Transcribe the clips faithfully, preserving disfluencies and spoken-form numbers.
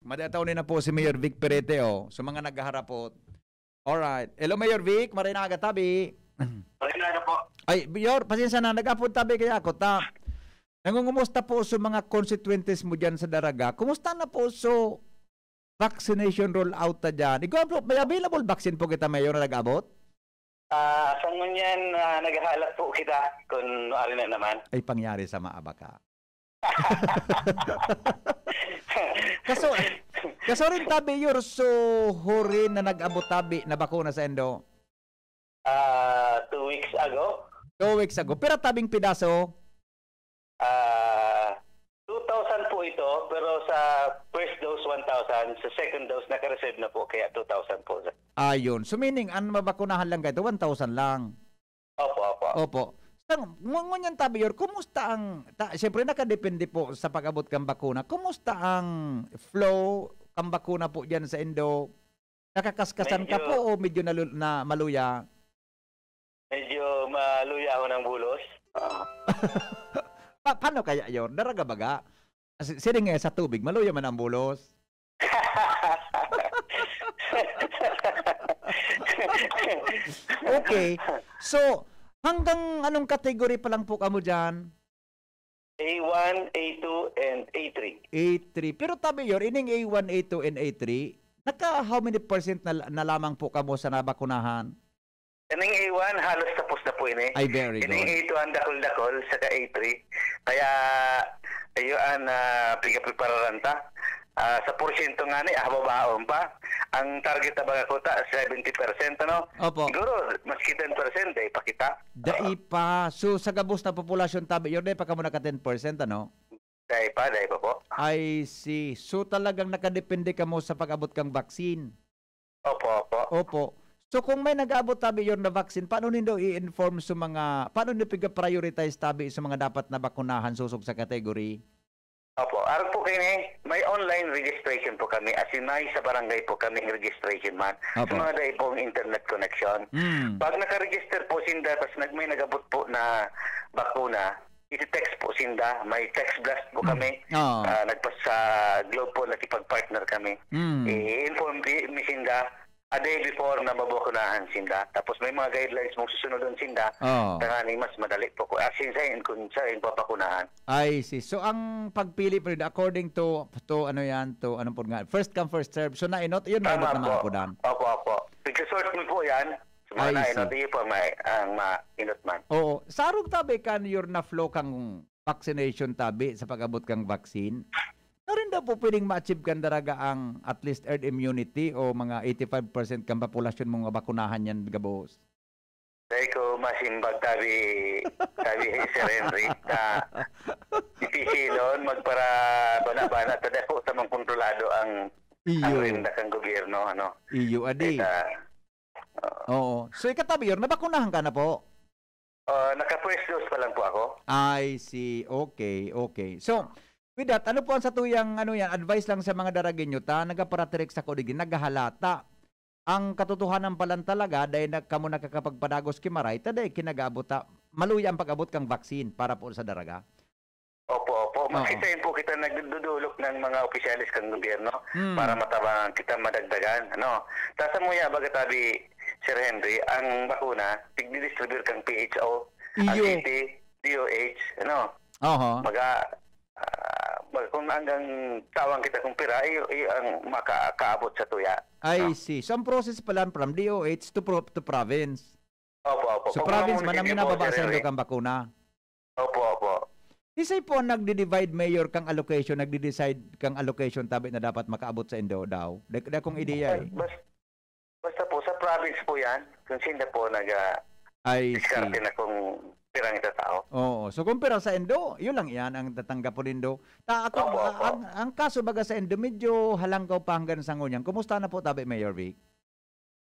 Madi ataw ni na po si Mayor Vic Perete, oh. So, mga naghaharapot. Alright. Hello, Mayor Vic. Maray na aga, tabi. Maray na aga po. Ay, Mayor, pasensya na. Nag-apod tabi kaya ako. Ta, nangungumusta po sa mga constituentes mo dyan sa Daraga? Kumusta na po so vaccination rollout ta dyan? Ikaw po, may available vaccine po kita, Mayor, na nag-abot? Ah, sa ngunyan, ah, naghahalat po kita kung ano na naman. Ay, pangyari sa maabak ka. Kaso, kaso rin tabi, Yor, so, hurin na nag-abot tabi na bakuna sa endo? Ah, two weeks ago. Two weeks ago. Pero tabing pidaso? Ah, two thousand po ito, pero sa first dose, one thousand. Sa second dose, naka-reserve na po, kaya two thousand po, sir. Ayun. So, meaning, ang mabakunahan lang kayo, one thousand lang? Opo, opo. Opo. Sa, ngu-, ngunyan, tabi, Yor, kumusta ang, ta, siyempre, nakadepende po sa pag-abot kang bakuna. Kumusta ang flow kang bakuna po dyan sa Indo? Nakakaskasan ka Medyo po o medyo nalu-, na maluya? Medyo maluya ako ng bulos. Ah. Pa-, paano kaya, Yor? Daraga baga? Si-, siring nga sa tubig, maluya man ang bulos. Okay. So, hanggang anong category pa lang po kamo dyan? A one, A two, and A three. A three. Pero tabi, Yor, ining A one, A two, and A three, naka how many percent na, na lamang po kamo sa nabakunahan? Ining A one, halos tapos na po ini. Ay, very Ining good. A two ang dakol-dakol, saka A three. Kaya, ayun, ah, pigaprepararan ta. Ah, sa porsyento nga ni, hababaon pa. Ang target na baga ko ta, seventy percent, ano? Opo. Siguro, maski ten percent, dai pa kita. Dai Oo. pa. So, sa gabos na populasyon, tabi, Yor, dai pa kamo naka ten percent, ano? Dai pa, dai pa po. I see. So, talagang nakadepende kamo sa pag-abot kang vaccine? Opo, opo. Opo. So, kung may nag-aabot, tabi, Yor, na vaccine, paano nindo i-inform sa mga, paano nindo piga-prioritize, tabi, sa mga dapat na bakunahan sosog sa category? Opo. Arog po kayo ni, may online registration po kami. As in, may sa barangay po kami registration man. Sa Opo. mga dai pong internet connection. Mm. Pag nakaregister po sinda, tas nag-, may nag-abot po na bakuna, iti-text po sinda. May text blast po Mm. kami. Oo. Ah, nagpas-, sa Globe po, nakipag-partner kami. Mm. I-inform di-, mi sinda a day before na mabakunahan sinda. Tapos may mga guidelines mong susunodon sinda. Oo. Tanganing mas madali po. Kung asin sa in-, kung sa in-, papakunahan. I see. So, ang pagpili po nila, according to, to ano yan, to ano po nga, first come, first serve. So, nainot, yun, Tama nainot naman po. po dan. Opo, opo. Pagka-sort mo po yan, sa mga Ay, nainot, see. yun po may, ang mainot man. Oo. Sa arog tabi kan your na-flow kang vaccination tabi sa pag-abot kang vaccine, na rin daw po pwedeng ma-achieve kan daraga ang at least herd immunity o mga eighty-five percent kan populasyon mong mabakunahan yan, gabos? Dai ko masimbag, tabi, tabi, Sir Henry, na dipisilon, magpara-bana-bana, ta dako ta man kontrolado ang, ang Iyo. renda kan gobyerno, ano. Iyo, adi. Kaya, Oo. So, ikatabi, Yor, nabakunahan ka na po? Ah, naka-first dose pa lang po ako. I see. Okay, okay. So, with that, ano po ang satuyang, ano yan, advice lang sa mga Daragenyo ta, nagaparatirek sa kudigin, naghahalata. Ang katotohanan pa lang talaga, dahil na, kamo nakakapagpadagos ki Maray, ta dahil kinag-abot ta, maluya ang pag-abot kang vaccine para po sa daraga. Opo, opo. Oo. Makita yun po kita nagdudulok ng mga opisyales kang gobyerno Hmm. para matabangan kita madagdagan, ano. Ta samuya, baga tabi, Sir Henry, ang bakuna, tigdidistribute kang P H O, ang Iyo. city, D O H, ano. Oho. Baga, ah, baga kung hanggang tawan kita kung pira, iyo, iyo ang makakaabot sa tuya, I no? see. So, ang process pala from D O H to pro-, to province. Opo, opo. So, Pag province, mga man ang munisipyo po, minababa Sir sa Henry. Ilocang bakuna? Opo, opo. Isay po ang nagdi-divide, Mayor, kang allocation, nagdi-decide kang allocation tabi na dapat makaabot sa Indo daw? Da-, dakong ideya eh. Bas-, basta po, sa province po yan, kung sino po nag, ah, I see. diskarte na kung pirang itatao. Oo. So, kung pira sa Indo, yun lang yan ang tatanggap po nindo. Ta-, ako, Opo, ah, opo. ang, ang kaso baga sa Indo, medyo halangkaw pa hanggang sa ngunyan. Kumusta na po tabi, Mayor Vic?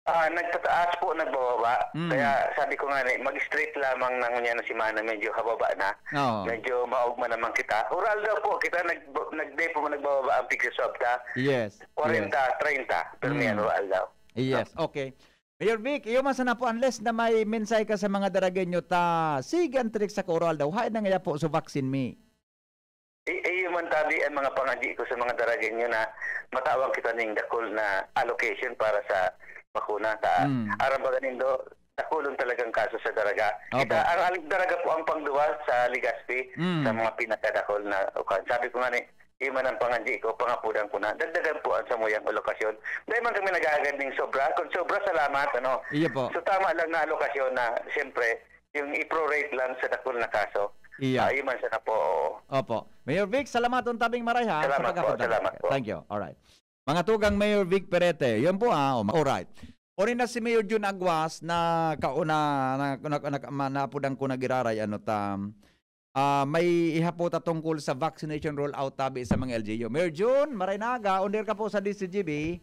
Ah, nagtataas po, nagbababa. Mm. Kaya sabi ko nga ni, mag-straight lamang na ngunyan na semana, medyo hababa na. Oo. Medyo maugma naman kita. Hural daw po kita, nag-, nag-, di po nagbababa ang pigsa swab ta. Yes, Kwarenta, yes. treinta, pero may Mm. ano, hural daw. Yes, No? okay. Mayor Vic, iyo man sana po, unless na may mensahe ka sa mga Daragenyo ta, sige ang trick sa Coral daw, hain na nga po sa vaccine mi. I-, iyo man tabi ang mga pangadyi ko sa mga Daragenyo na matawan kita ning dakul na allocation para sa bakuna. Ta-, Mm. aram baga nindo, dakulon talagang kaso sa Daraga. Opo. Kita, ang, ang Daraga po ang pangduwa sa Legazpi, Mm. sa mga pinakadakul na ukan. Sabi ko nga ni, iyo man ang pangadyi ko, pangapudan ko na, dagdagan po ang samuyang alokasyon. Dahil man kami nag-aagad ning sobra. Kung sobra, salamat, ano. Iyo po. So, tama lang na alokasyon na, siyempre, yung i-prorate lang sa dakul na kaso. Iya. Ah, iyo man sana po, oo. Opo. Mayor Vic, salamat untabing maray, ha, sa Salamat po, pagkakita. Salamat po. Thank you. Alright. Mga tugang Mayor Vic Perete. Yun po, ha. O, ma-, alright. Uni na si Mayor Jun Aguas na kauna na, na, na, ma-, naapudan ko nagiraray, ano ta, ah, may ihapot ta tungkol sa vaccination rollout tabi sa mga L G U. Mayor Jun, maray na aga, under ka po sa D C G B.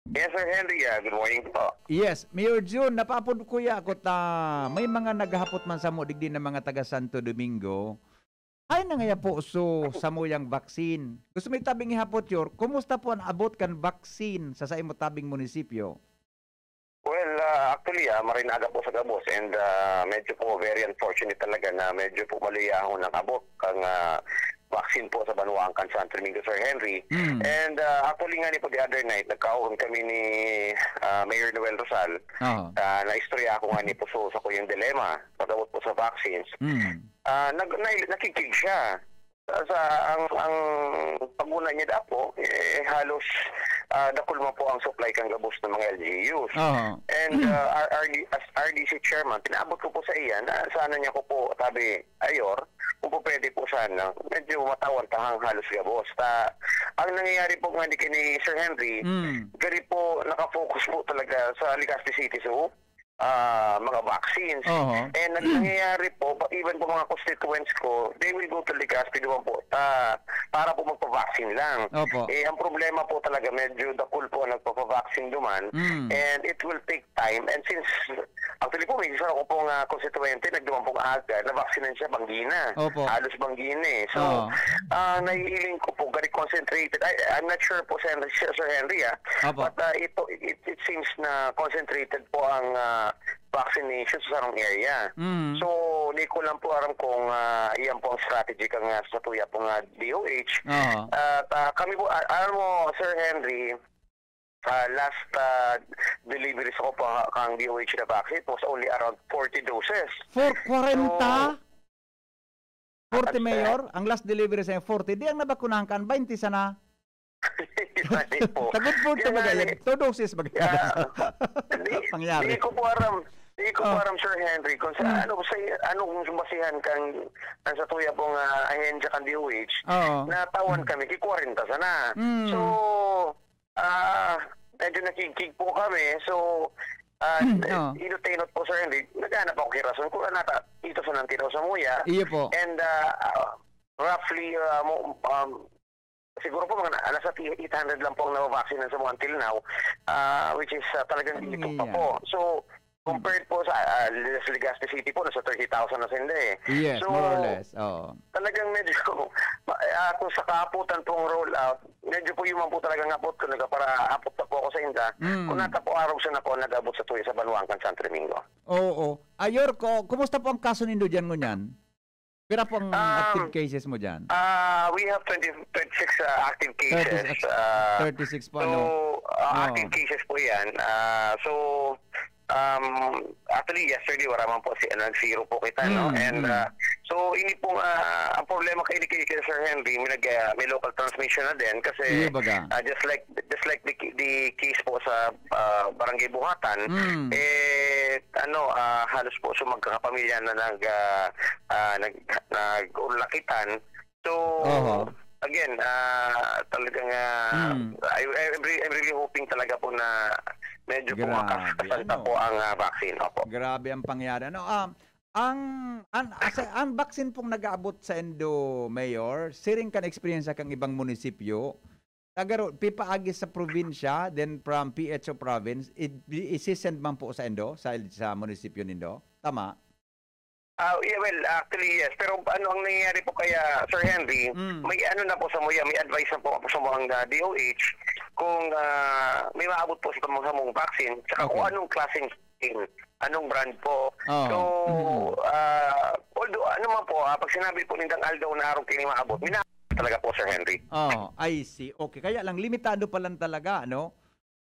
Yes, Sir Henry. Ah, good morning po. Yes, Mayor Jun, napaapod ko ya ako ta may mga naghahapot man samo digdi na mga taga Santo Domingo. Ay, nangayapo so samuyang vaccine. Gusto mi tabing ihapot, Yor, kumusta po ang abot kan vaccine sa saimo tabing munisipyo? Well, ah, actually, ah, maray na aga po sa gabos and, ah, medyo po very unfortunate talaga na medyo po maluyahon ang abot ang, ah, vaccine po sa banwaan kan Santo Domingo, Sir Henry. Mm. And, ah, actually nga ni po the other night, nagkaon kami ni, ah, Mayor Noel Rosal. Oo. Ah, naistorya ako nga ni po so, sa kuyang dilemma pag-abot po sa vaccines. Mm. Ah, nag-, na-, nakikig siya. Sa, sa ang, ang paguna niya dapo, eh, halos, ah, dakul man po ang supply kan gabos ng mga L G Us. Oo. And, ah, R-, R D, as R D C chairman, pinaabot ko po sa iya na sana niya ko po, sabi, Ayor, kung po pwede po sana, medyo matawan tahang halos gabos. Ta, ang nangyayari po nga di kini Sir Henry, Mm. gari po, nakafocus po talaga sa Legazpi City. So, ah, mga vaccines. Oho. And ang nangyayari po, pa-, even po mga constituents ko, they will go to Legazpi duman po, ah, para po magpa-vaccine lang. Opo. Eh, ang problema po talaga, medyo dakul po ang nagpapa-vaccine duman, Mm. and it will take time. And since, actually po, may isa ako pong, ah, constituente, nagduman pong aga, na-vaccine siya, banggi na. Opo. Halos banggi na eh. So, Oo. ah, naiiling ko po, very concentrated. I, I'm not sure po, Sir, Sir Henry, ah. Opo. But, ah, ito, it, it seems na concentrated po ang, ah, vaccination sa sarong area. Mm. So, di ko lang po aram kung, ah, iyan po ang strategy kan, ah, sa tuya po nga D O H. Oo. At, ah, kami po, ah, alam mo, Sir Henry, ah, last, ah, delivery sa ko po, ah, kang D O H na vaccine, it was only around forty doses. For kwarenta? So, Forty, At, ah, Mayor, ang last delivery sa forty. Di ang nabakunahan kan, baynte sana. Isa ni po. Sagod po Yan ito nga magayon. eh. Two doses mag- Yeah. Di, Pangyari. di ko po aram. Di ko po Oh. aram, Sir Henry, kung sa Hmm. ano, sa anong basihan kang, ang sa tuya pong, ah, ahensya kang D O H, Oo. natawan kami, ki kwarenta sana. Hmm. So, ah, medyo nakigkig po kami. So, ah, Hmm, oh. inot-inot po, Sir Henry, naghanap ako kay rason kung ano ata, ito sa nang tinaw sa muya. Iyo po. And, ah, ah, roughly, ah, mo, um, siguro po mga na-, nasa eight hundred lang po ang nababaksin sa mga until now, ah, which is, ah, talagang Ano dito pa yan? po. So, compared po sa, ah, Legazpi City po, nasa thirty thousand na sila eh. Yes, So, more or less. Oo. talagang medyo, ma-, ah, kung sa kaaputan pong rollout, medyo po yun man po talagang abot ko, nagpaparaabot na po ako sa inda. Mm. Kung nata po arog sa nako, nag-abot sa tuyo sa banwaan kan Santo Domingo. Oo. Ayor ko, kumusta po ang kaso nindo diyan ngunyan? Pira po ang Um, active cases mo diyan? Ah, we have twenty, twenty-six, ah, active cases. Thirty-six, Ah, thirty-six po, so, ano? ah, Oo. active cases po yan. Ah, so, um, actually, yesterday, wala man po si, nag-zero po kita, no? Mm, And, mm. ah, so, ini pong, ah, ang problema kay, kay, kay Sir Henry, may nag-, ah, may local transmission na din kasi, Iyo baga. ah, just like, just like the, the case po sa, ah, Barangay Buhatan, Mm. eh, ano, ah, halos po so magkakapamilya na nag, ah, ah, nag-, nag-unlakitan. So, Oho. again, ah, talagang, ah, Mm. I, I, I'm re-, I'm really hoping talaga po na medyo Grabe, pumakas, kasanta ano? po ang, ah, vaccine. Opo. Grabe ang pangyari. Ano, um, ang, an, asa, ang vaccine pong nag-aabot sa indo, Mayor, siring kan eksperyensya kang ibang munisipyo, Tagaro, pipaagi sa probinsya, then from P H O province, i-, i-, isi-send man po sa indo, sa, sa munisipyo nindo. Tama? Ah, yeah, well, actually, yes. Pero ano ang nangyayari po kaya, Sir Henry, Mm. may ano na po sa muya, may advice na po sa mga D O H kung, ah, may maabot po sa mga samong vaccine, saka kung Okay. anong klaseng vaccine, anong brand po. Oo. So, Mm. ah, although ano man po, ah, pag sinabi po nindang aldaw na araw kini maabot, mina- talaga po, Sir Henry. Oh, I see. Okay, kaya lang limitado pa lang talaga, ano?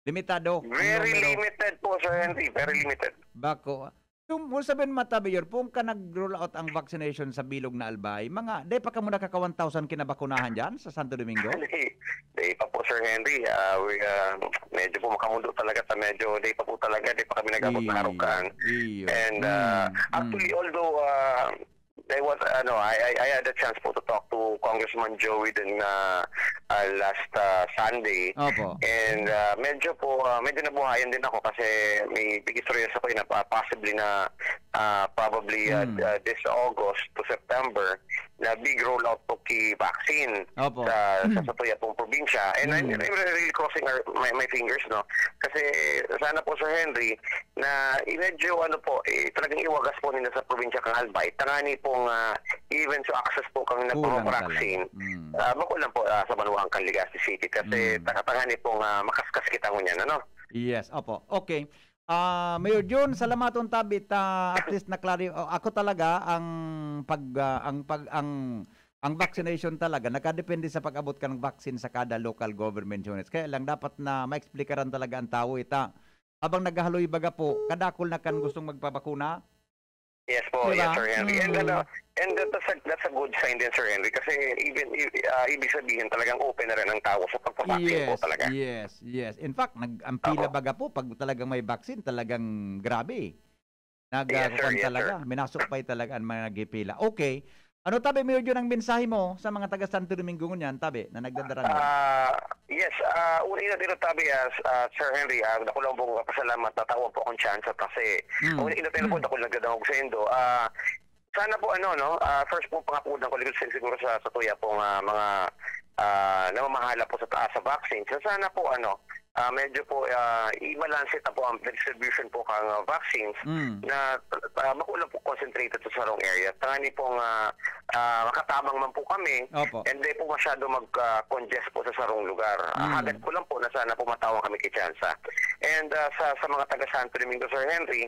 Limitado ang Very numero. Limited po, Sir Henry. Very limited. Bako. So, mo sabihin, Mata Mayor, kung ka nag-roll out ang vaccination sa bilog na Albay, mga, di pa ka muna kaka one thousand kinabakunahan dyan sa Santo Domingo? Di, di pa po, Sir Henry. Ah, we, ah, medyo po makamundo talaga ta, medyo di pa po talaga, di pa kami nag-abot na Iyo, harukan. Iyo. And, ah, Mm, actually, mm. Although, ah, I was, ano, I, I, I had a chance po to talk to Congressman Joey din na, ah, last, ah, Sunday. Opo. And, ah, medyo po, ah, medyo nabuhayan din ako kasi may big istorya sa ko na pa-, possibly na, ah, probably, ah, Mm. ah, this August to September, na big rollout po ki vaccine Opo. sa, sa, Mm. sa Tuya pong probinsya. And I'm, Mm. I'm really crossing our, my, my fingers, no? Kasi sana po, Sir Henry, na i-, medyo ano po, eh, talagang iwagas po ninda sa probinsya kan Albay. Tangani pong, ah, even so access po kang Kulang nagpapabaksin, talaga. Mm. ah, bako lang po, ah, sa banwaan kan Legazpi City. Kasi Mm. taka-, tangani pong, ah, makaskas kita ngunyan, ano? Yes, opo. Okay. Ah, Mayor Jun, salamaton tabi ta at least na-clari-, oh, ako talaga ang pag, ah, ang pag, ang, ang vaccination talaga nakadepende sa pag-abot kan vaccine sa kada local government units. Kaya lang dapat na maexplikaran talaga ang tawo ita. Habang naghahaloy baga po, kadakul na kan gustong magpabakuna. Yes po, Di yes, ba? Sir Henry. And Mm. ano, and that, that's a, that's a good sign din, Sir Henry, kasi even, i-, ah, ibig sabihin talagang open na rin ang tao sa pagpabaksin po Yes, talaga. yes, yes. In fact, nag-, ang pila Opo. baga po pag talagang may vaccine, talagang grabe. Nag-, Yes, ah, sir. kuwan Yes, sir. talaga, minasukpay talaga ang mga nagpipila. Okay. Ano tabi, Mayor Jun, ang mensahe mo sa mga taga Santo Domingo ngunyan, tabi, na nagdadarangay? Ah, yes, ah, una, inot-inot tabi, ah, s-, ah, Sir Henry, ah, dako lang pong pasalamat, natawan po akong chance at kasi, Mm. una, inot-inot po, Mm. dako lang nagdadangog sa indo. Ah, sana po, ano, no, ah, first po, pangapunan ko, sig-, siguro sa, sa tuya pong, ah, mga, ah, namamahala po sa taas sa vaccine. So, sana po, ano, ah, medyo po, ah, i-balanse ta po ang distribution po kang, ah, vaccines Mm. na, ah, makulang po concentrated sa sarong area. Tangani pong, ah, ah, makatabang man po kami, Opo. and di po masyado mag, ah, congest po sa sarong lugar. Ah, Mm. hagad ko lang po na sana po matawan kami ki tsansa. And, ah, sa, sa mga taga Santo Domingo, Sir Henry,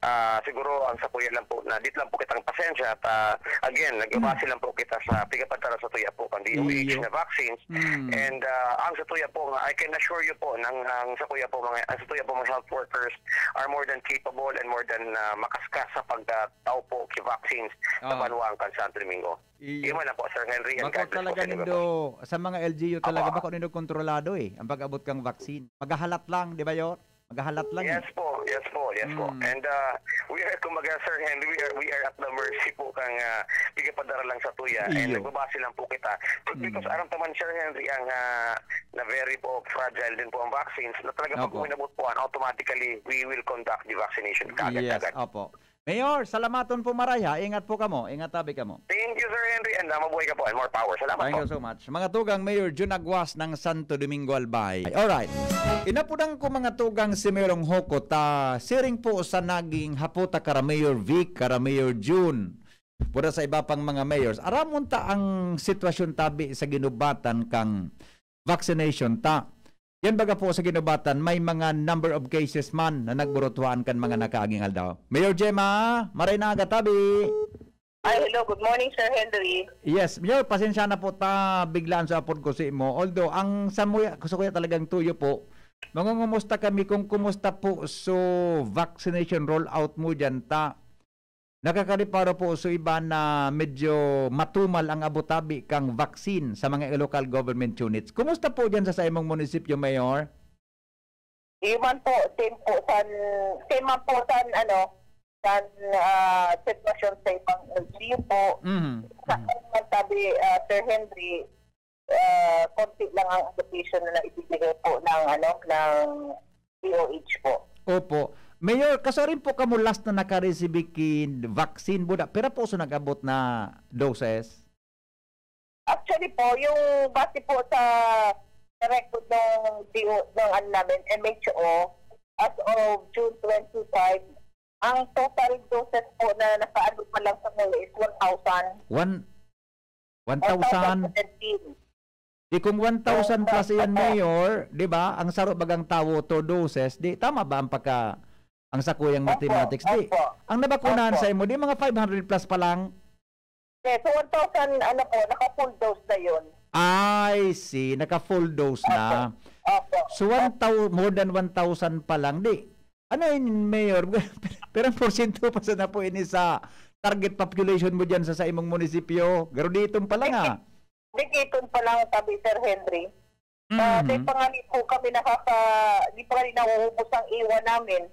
ah, siguro ang sakuya lang po na, dit lang po kitang pasensya at, ah, again, nagbabase Mm. lang po kita sa pigapadara sa tuya po kan D O H Iyo. na vaccines. Mm. And, ah, ang sa tuya po nga, I can assure you po, nang, ang sa kuya po, mga, ang sa tuya po, mga health workers are more than capable and more than, ah, makaskas sa pagtao po ki vaccines sa Ah. banwaan kan Santo Domingo. Iyo. Iyo man lang po, Sir Henry, and Bako God bless po talaga sa inyo, nindo, boss. sa mga L G U talaga, Apo. bako nindo kontrolado eh, ang pag-abot kang vaccine. Maghahalat lang, di ba, Yor? Maghahalat lang Yes eh. po, yes po, yes po. Mm. And, ah, we are, kumbaga, Sir Henry, we are, we are at the mercy po kang, ah, pigapadara lang sa tuya. And Iyo. nagbabase lang po kita. Because Mm. aram ta man, Sir Henry, ang, ah, na very po fragile din po ang vaccines, na talaga pag Opo. uminabot po, automatically, we will conduct the vaccination Yes, kaagad-agad. opo. Mayor, salamaton po maray ha. Ingat po kamo. Ingat tabi kamo. Thank you, Sir Henry, and, ah, mabuhay ka po, and more power. Salamat Thank po. you so much. Mga tugang, Mayor Jun Aguas ng Santo Domingo, Albay. Alright. Inapudan ko, mga tugang, si Mayor Ong Hoko ta siring po sa naging haputa kara Mayor Vic, kara Mayor Jun. Pura sa iba pang mga mayors. Aramon ta ang sitwasyon tabi sa ginubatan kang vaccination ta. Yan baga po sa ginubatan, may mga number of cases man na nagburutuhaan kan mga nakaaging aldaw. Mayor Gemma, maray na aga tabi. Ay, hello. Good morning, Sir Henry. Yes, Mayor, pasensya na po ta biglaan sa apod ko si mo. Although, ang sa muya, sa kuya talagang tuyo po, mangungumusta kami kung kumusta po so vaccination rollout mo dyan ta. Nakakareparo po so iba na medyo matumal ang abot tabi kang vaccine sa mga local government units. Kumusta po dyan sa, sa imong munisipyo, Mayor? Iyo man po, same po san, same man po san, ano, san, ah, sitwasyon sa ibang L G U po. Mhm. Sa Mhm. amin man tabi, ah, Sir Henry, ah, konti lang ang allocation na naibibigay po ng, ano, ng D O H po. Opo. Mayor, kaso rin po kamo last na nakaresibi kin vaccine, buda, pira po so nag-abot na doses? Actually po, yung base po sa, sa record ng D O, ng ano namin, M H O, as of June twenty-five, ang total doses po na nakaabot pa lang sa ngayon is one thousand. One, one thousand? One thousand seventeen. Di kung one thousand plus Opo, iyan, opo. Mayor, di ba? Ang saro bagang tawo, two doses, di tama ba ang pagka, ang sakuyang Opo, mathematics? Di, opo. ang nabakunahan Opo. sa imo, di mga five hundred plus pa lang? Yes, so one thousand, ano po, naka-full dose na yun. I see. Naka-full dose na. Opo. Opo. So, one thou-, more than one thousand pa lang. Di, ano yun, Mayor? Pero ang porsyento pa sana po ini sa target population mo dyan sa, sa imong munisipyo? Pero diton pa lang, ah. Dikiton pa lang, sabi Sir Henry. Ah, Mhm. Di pa nga ni po kami nakaka-, di pa nga ni nauubos ang iwan namin.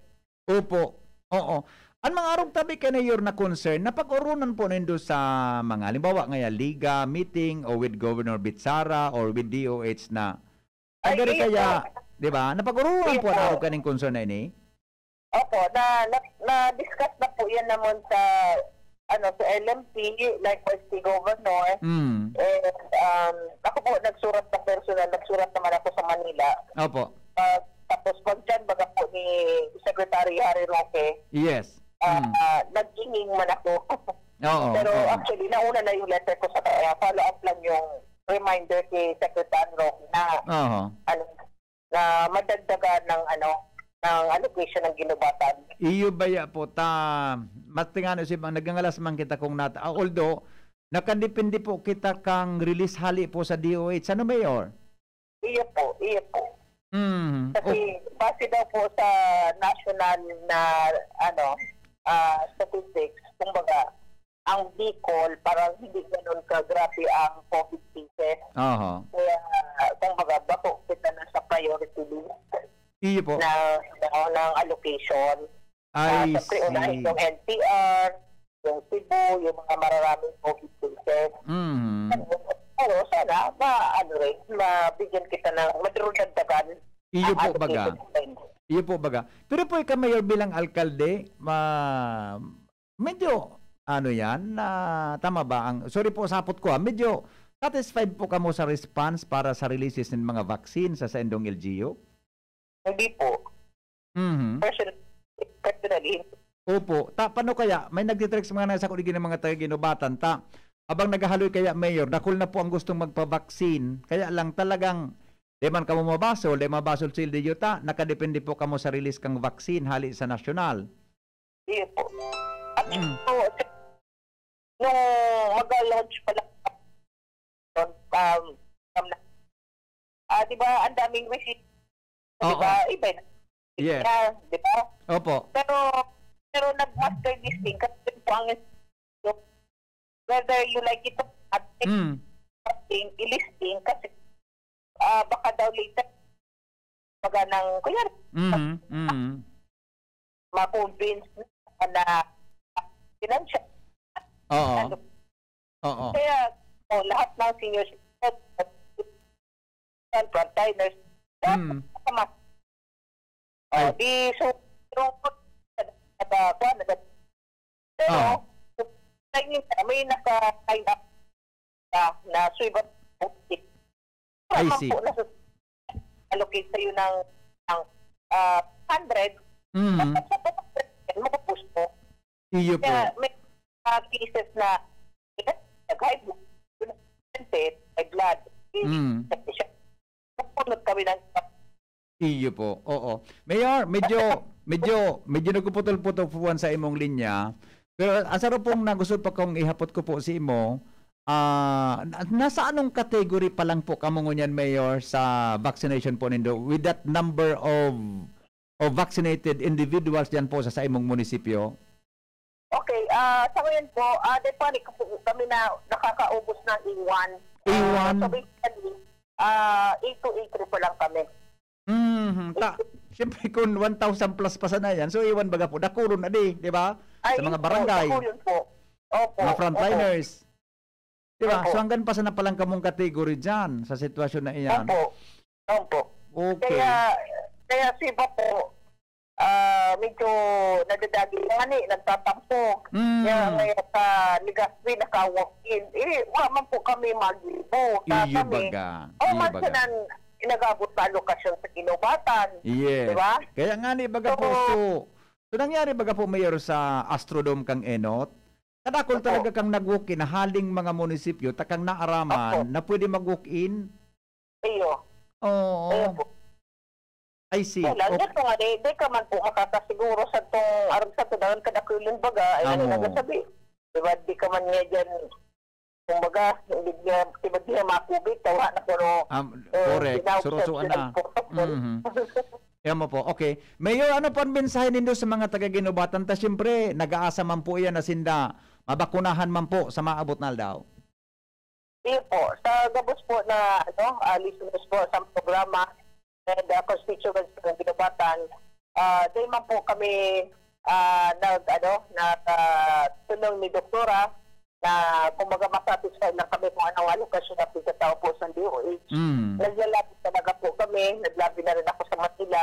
Opo. Oo. An mga arog tabi kan mayor na concern, napag-oronan po nindo sa mga, halimbawa, ngaya Liga meeting o with Governor Bitsara or with D O H na, Ay, pagari iyo kaya, po. Di ba? Napag-oronan Iyo po an po. Arog kaning concern na ini? Opo, na, na, na-discuss na po yan naman sa, ano, sa L M P, likewise si Governor. Mm. And, um, ako po, nagsurat na personal, nagsurat naman ako sa Manila. Opo. Pag, tapos pag dyan, baga po ni Secretary Harry Roque, Yes. ah, Mm. ah, nag-inging man ako. Oo, Pero oo. actually, nauna na yung letter ko sa kanya. Follow up lang yung reminder kay Secretary Roque na, Oo. ano, na madagdagan ng, ano, ng allocation ng ginubatan. Iyo baya po, ta, mas tingano si, nagngangalas man kita kung nat-, ah, although, nakadepende po kita kang release hali po sa D O H. Ano, Mayor? Iyo po, iyo po. Mm, Kasi o- base daw po sa national na, ano, ah, statistics, kumbaga, ang Bicol, parang hindi ganun kagrabe ang covid cases. Aha. Kaya, kumbaga, bako kita na sa priority list Iyo po. ng, ng, ng allocation. Ah, I siyempre, unahin see. yung N C R, yung Cebu, yung mga mararaming covid cases. Mhm. Pero sana, ma-, ano rin, mabigyan kita ng, madurudagdagan Iyo ang po, baga. allocation fund. Iyo po, baga. Pero po, ikaw, Mayor, bilang alkalde, ma-, medyo, ano yan, na, tama ba ang, sorry po, sapot ko, ah, medyo satisfied po kamo sa response para sa releases ng mga vaccine sa saindong L G U? Hindi po. Mhm. Person-, personally, hindi. Opo. Ta-, paano kaya? May nagtitext mga nasa ko, di mga taga-Ginobatan. Ta, habang naghahaloy kaya, Mayor, dakul na po ang gustong magpa-vaccine. Kaya lang talagang, di man kamo mabasol, di mabasol si L D U ta, nakadepende po kamo sa release kang vaccine hali sa nasyonal. Iyo po. At Mm. ito, nung mag-launch pa lang, um, um, ah, di ba, ang daming receipt, di Oo. ba? Iba na. Yes. Yeah, di ba? Opo. Pero, pero nag-master listing kasi yun po ang, whether you like it or not, Mm. listing, i-listing kasi, ah, baka daw later, baga ng, kunyari, Mhm, mhm. ma-convince na financial. Oo. Ano? Oo. Kaya, oh, lahat ng senior citizen, frontliners, lahat Mm. ng mga, oh, Ay. di, so, pero, nag-, nag-, kuwan, nag-, pero, Oo. sa inyo, may naka-sign up na, na swivel. I Tama see. po, nasa-, allocate sa'yo ng, ng, ah, hundred, Mhm. tapos sa two hundred, maubos mo. Iyo po. Kaya may, ah, cases na, nag-high blood, high blood, Mm. siya. Napunod kami ng Iyo po, oo. Mayor, medyo, medyo, medyo nagpuputol-putol po sa imong linya. Pero ang saro pong na gusto pa kong ihapot ko po sa imo, ah, na, nasa anong category pa lang po kamo ngunyan, Mayor, sa vaccination po nindo with that number of, of vaccinated individuals diyan po sa, sa imong munisipyo? Okay, ah, sa ngayon po, ah, depende po kami na nakakaubos ng A one. A one? Ah, so basically, ah, A two, A three pa lang kami. Mhm, ta-, siyempre, kung one thousand plus pa sana yan, so, A one baga po, dakulon na di, di ba? Ay, Sa mga yun po, barangay. dakulon po. Opo, Mga opo. frontliners. Di ba? Opo. So, hanggang pa sana palang kamong category dyan sa sitwasyon na iyan. Opo. Opo. Okay. Kaya, kaya sa iba po, ah, medyo nadadali na nga ni, nagtatampo. Mm. Kaya ngayon sa Legazpi, naka-walk-in. Eh, wa man po kami mag-ibo. Sa Iyo kami, baga. oh, Iyo mas baga. sinan, inagabot sa alokasyon sa Ginobatan. Yes. Di ba? Kaya nga ni baga po, So, so, so nangyari baga po, Mayor, sa Astrodome kang Enot? Kadakol Opo. talaga kang nag-walk-in, haling mga munisipyo, takang naaraman Opo. na pwede mag-walk-in? Iyo. Oo. Iyo po. I see. Wala, Okay. yan po nga, di, di ka man po makakasiguro sa tong, aram sa tong, kadakol yung baga, ay, ano Amo. nagsasabi? Di ba, di ka man nga dyan, Kumbaga, hindi niya, hindi niya makubit, tawa na, pero, Um, eh, correct. tinawag Surusuan siya na. po. Mhm. Yan mo po. Okay. Mayor, ano po ang mensahe nindo sa mga taga Guinobatan? Ta siyempre, nag-aasa man po iyan na sinda mabakunahan man po sa maabot na aldaw. Iyo po, sa gabos po na, ano, ah, listeners po sa programa and, ah, constituents ng Guinobatan, ah, dahil man po kami, ah, nag, ano, nag, ah, tunong ni Doktora na, kumbaga, masatisfied lang kami kung anong alokasyon na pinatao po sa D O H. Mm. Naglalapit talaga po kami, naglabi na rin ako sa Manila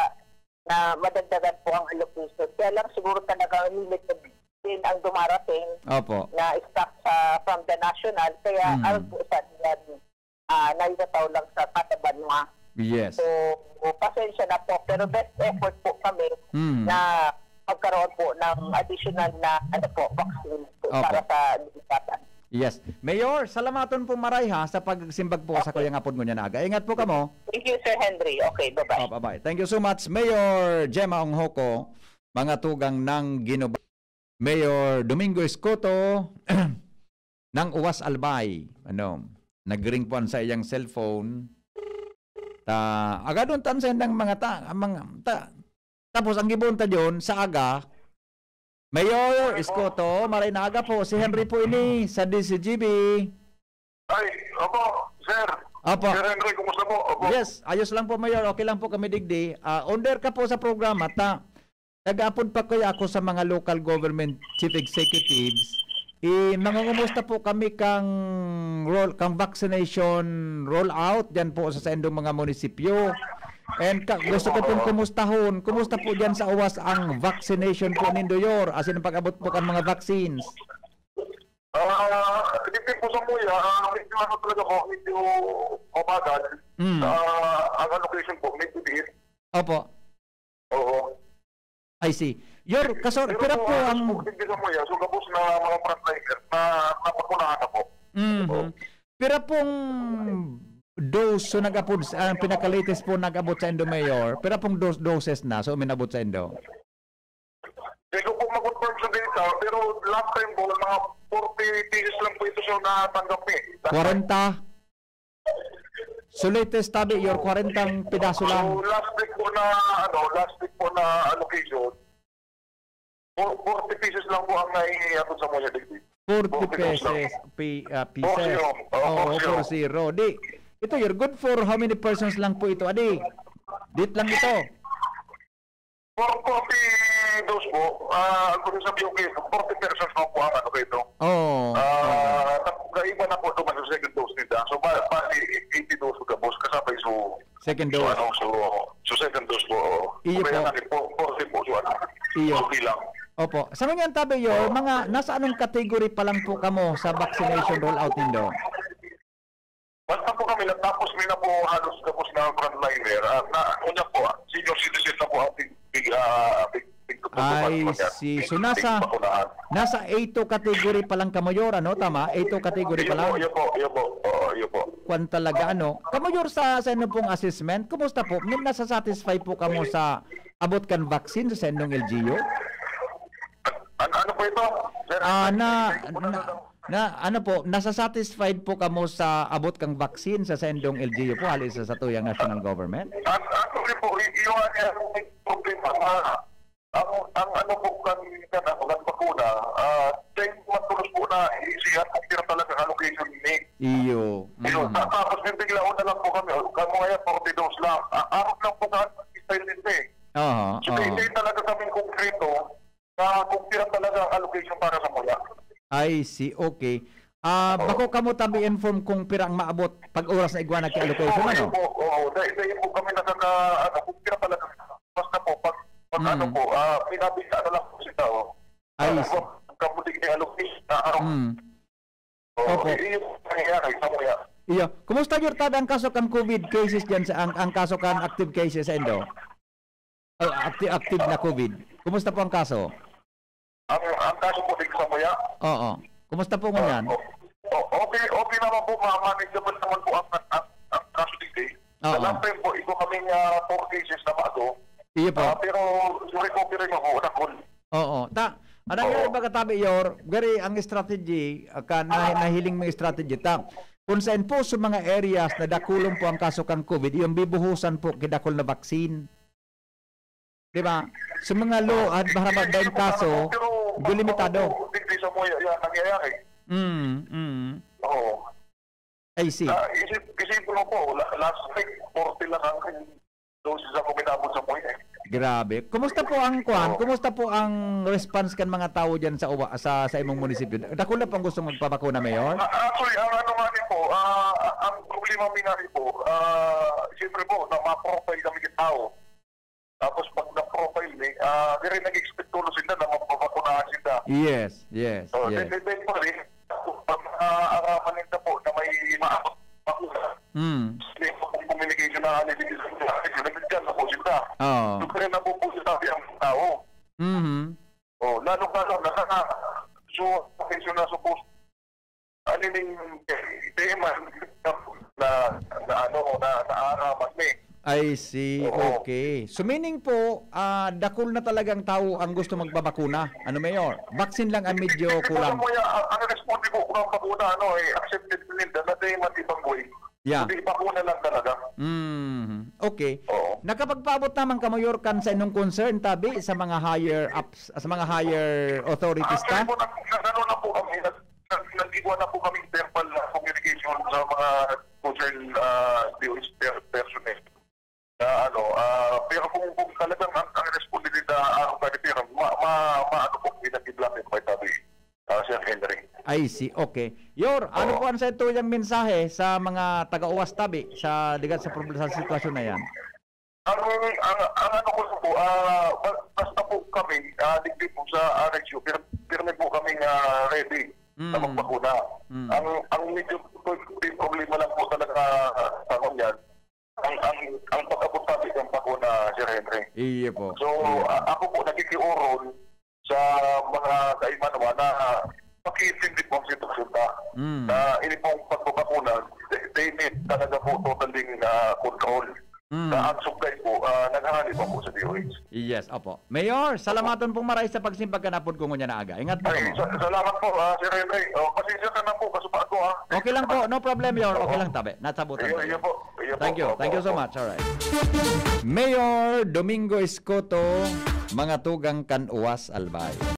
na madagdagan po ang allocation. Kaya lang siguro talaga limited din ang dumarating Opo. na stock sa, from the national. Kaya Mm. ang po sa nila, ah, naitataw lang sa kada banwa. Yes. So, pasensya na po. Pero best effort po kami Mm. na magkaroon po ng additional na, ano po, vaccine po Opo. para sa Guinobatan. Yes. Mayor, salamaton po maray ha sa pagsimbag po sa Okay. kuyang apod ngunyan na aga. Ingat po kamo. Thank you, Sir Henry. Okay, bye-bye. Oh, bye-bye. Thank you so much, Mayor Gemma Onghoco, mga tugang ng Guinobatan. Mayor Domingo Escoto ng Uwas Albay. Ano, nag-ring po ang sa iyang cellphone. Ta, agadon tan sa indang mga ta, ang mga ta, tapos ang gibon ta diyon sa aga, Mayor Escoto, maray na aga po. Si Henry po ini sa D C G B. Ay, opo, sir. Opo. Sir Henry, kumusta po? Opo. Yes, ayos lang po, Mayor. Okay lang po kami digdi. Ah, under ka po sa programa, ta. Nag-aapod pa kaya ako sa mga local government chief executives. Eh, mangungumusta po kami kang roll, kang vaccination rollout diyan po sa saindong mga munisipyo. And ka, gusto ko pong kumustahon, kumusta po diyan sa Uwas ang vaccination po nindo, Yor? As in, pag-abot po kan mga vaccines. Ah, dito po sa Muya, ah, medyo ano talaga po, medyo mabagal. Mm. Ah, ang allocation po, medyo liit. Opo. Oo. I see. Yor, kasor, Pero pira kung po halos ang po, dito sa Muya, so gabos na mga frontliner na napakunahan na po. Mhm. Opo. Pira pong dose, so nag-apod, ang pinaka-latest po nag-abot sa indo, Mayor? Pira pong dos-, doses na, so uminabot sa indo? Di ko po ma-confirm sa data, pero last time po, mga forty pieces lang po ito siya natanggap eh. Kwarenta? So, latest tabi, your kwarentang pedaso lang. So, last week po na, ano, last week po na allocation, for-, forty pieces lang po ang naiabot sa Muya digdi. Forty Forty pesos lang. pesos, pi-, ah, Four pieces. zero. Oh, Oo, four zero. four zero. Di, ito, you're good for how many persons lang po ito, adi? Dit lang ito. For forty dose po, ah, ang gusto sabihin ko, forty persons lang po ang ano ko ito. Oo. Ah, Oo. tap-, kaiba na po ito, mas second dose nila. So, ba, bali, eighty dose po, tapos kasabay, so, Second so, dose. ano, so, so, second dose po, oo. Iyo Kaya po. nga, po, forty po, so, ano, Iyo. okay lang. Opo. Sa ngunyan, tabi, yo, Oo. mga, nasa anong category pa lang po kamo sa vaccination rollout nindo? Basta po kami, natapos mi na po halos tapos na frontliner. Ah, na, una po, ah, senior citizen na po ang big, big, ah, big, big tututukan I po niya. see. Big, So, big nasa, bakunahan. nasa A two category pa lang ka, Mayor, ano? Tama? A two category Iyo pa po, lang? iyo po, iyo po. Oo, iyo po. Kwan talaga, ano? Ka, Mayor, sa, sa inyo pong assessment, kumusta po? Min-, nasa-satisfy po kamo sa abot kan vaccine sa inyong L G U? An-, ano po ito? Sir, Ah, na, hindi ko po na, nasa- na, ano po, nasa-satisfied po kamo sa abot kang vaccine sa sendong L G U po, hali sa satuyang national government? An-, ano rin po, y-, yung, ah, yung problema na, ang, ang ano po kan, kan, ano, kan bakuna, ah, dahil matulos po na i-C R kung pira talaga ang allocation ni Iyo. Yun, Mm. ta-, tapos may bigla na lang po kami, oh, kamo kaya forty dose lang. Ah, arog lang po sa style din eh. Oo, So, oo. hindi talaga kami konkreto na kung pira talaga ang allocation para sa Muya. I see, okay. Ah, Oo. bako kamo tabi inform kung pira ang maabot pag oras na igwa na ki allocation, Oo, ano? yun po. Oo, dahil, dahil po kami nakaka-, ano, kung pira talaga, basta po, pag, pag Mm. ano po, ah, pinabigla na lang po sila, oh. I Ano see. po, kamuting ni allocation, na ano. Mm. Oo, Opo. i-, yun po nangyayari sa Muya. Iyo. Kumusta, Yortad, ang kaso kan covid cases dyan sa, ang, ang kaso kan active cases sa Indo? Oh, acti-, active na covid. Kumusta po ang kaso? Ang, ang kaso po dito sa Muya? Oo. Kumusta po ngunyan? Ah, o-, o-, okay, okay naman po, ma-, manageable naman po ang, ang, ang kaso dito eh. Oo. Sa last time po, ito kaming, ah, four cases na bago. Iyo po. Ah, pero recovery na po, na cool. Oo. Ta-, Anong Oo. Yung iba katabi, Yor, gari ang strategy, ah, ka, na, nahiling mo yung strategy ta. Kung saan po sa mga areas na dakulon po ang kaso kang COVID, yung bibuhusan po kidakol na vaccine. Di ba? Sa mga low at maharap na yung kaso, Pero, delimitado. Hindi sa mga yan nangyayari. Mm, mm. Oo. I see. Ah, isip, isip mo po, la-, last week, forty lang ang doses ako minabot sa puwi eh. Grabe. Kumusta po ang kwan? Oo. Kumusta po ang response kan mga tao diyan sa uwa, sa, sa imong munisipyo? Dakula pong gusto magpabakuna, Mayor? Ah, actually, ang ano nga ni po, ah, ang problema mi nga ni po, ah, siyempre po, na ma-profile kami ng tao. Tapos pag na-profile ni, ah, diri nag-expect tulo sila na mapabakunahan sila. Yes, yes, So, yes. then, then, then, pare, pag, ah, araman nila po na may maabot bakuna, Mm. may communication na nila sa nila, nagdadyan na po sila. Oo. So, kaya na po po sinabi ang tao. Mhm. Oh, lalo na lang, na, na, so, atensyon na supposed, ano ning, eh, man, na, na, ano, na, naaraman ni. I see. Oo. Okay. So, meaning po, ah, dakul na talagang tao ang gusto magbabakuna. Ano, Mayor? Vaccine lang ang medyo Kasi po kulang. Mo yan, ang, ang responde po, kung ang bakuna, ano, eh, accepted nila, na tayo man ibang way. Yeah. Hindi, bakuna lang talaga. Mm. Okay. Oo. Nakapagpaabot naman ka, Mayor, kan sa inyong concern, tabi, sa mga higher ups, sa mga higher authorities Actually ta? po, nag-, nag-, ano na po kami, nag-, nag-, nag-iwan na po kami verbal na communication sa mga concern, ah, D O H per-, personnel. Na ano, ah, pero kung, kung talagang ang, ang responde nila, ah, pwede pero ma-, ma-, ma-, ano po, pinag-ibla po, tabi, ah, Sir Henry. I see. Okay. Yor, ano Oo. po ang sa tuyang mensahe sa mga taga-uwas tabi sa ligat sa proble-, sa sitwasyon na yan? Ang, ang, ang ano ko po, ah, ba-, basta po kami, ah, digdi po sa R H U, pir-, pirmi po kami nga ready na Mm. magbakuna. Mm. Ang, ang medyo problema lang po talaga, ah, sa yan, ang, ang, ang pag-abot sa ating bakuna, Sir Henry. Iyo po. So, Iyo po. a-, ako po, nakikiuron sa mga kaimanwa na pakiintindi po ang sitwasyon ta. Mm. Na ini pong pagbabakuna, they, they need talaga po totally, ah, control. Mm. Na ang supply po, ah, naghahali pa po sa D O H. Yes, opo. Mayor, salamaton pong maray sa pagsimbag kanapod ko ngunyan na aga. Ingat po Ay, kamo. sa-, salamat po, ah, Sir Henry. Oh, pasensya ka na po, kaso pa ako, ah. Okay lang po, no problem, Yor. Okay Oo. lang, tabi. Nasabutan Iyo, tayo. iyo po. Iyo po. Thank you. Opo, Thank you so opo. much. Alright. Mayor Domingo Escoto, mga tugang kan Uwas, Albay.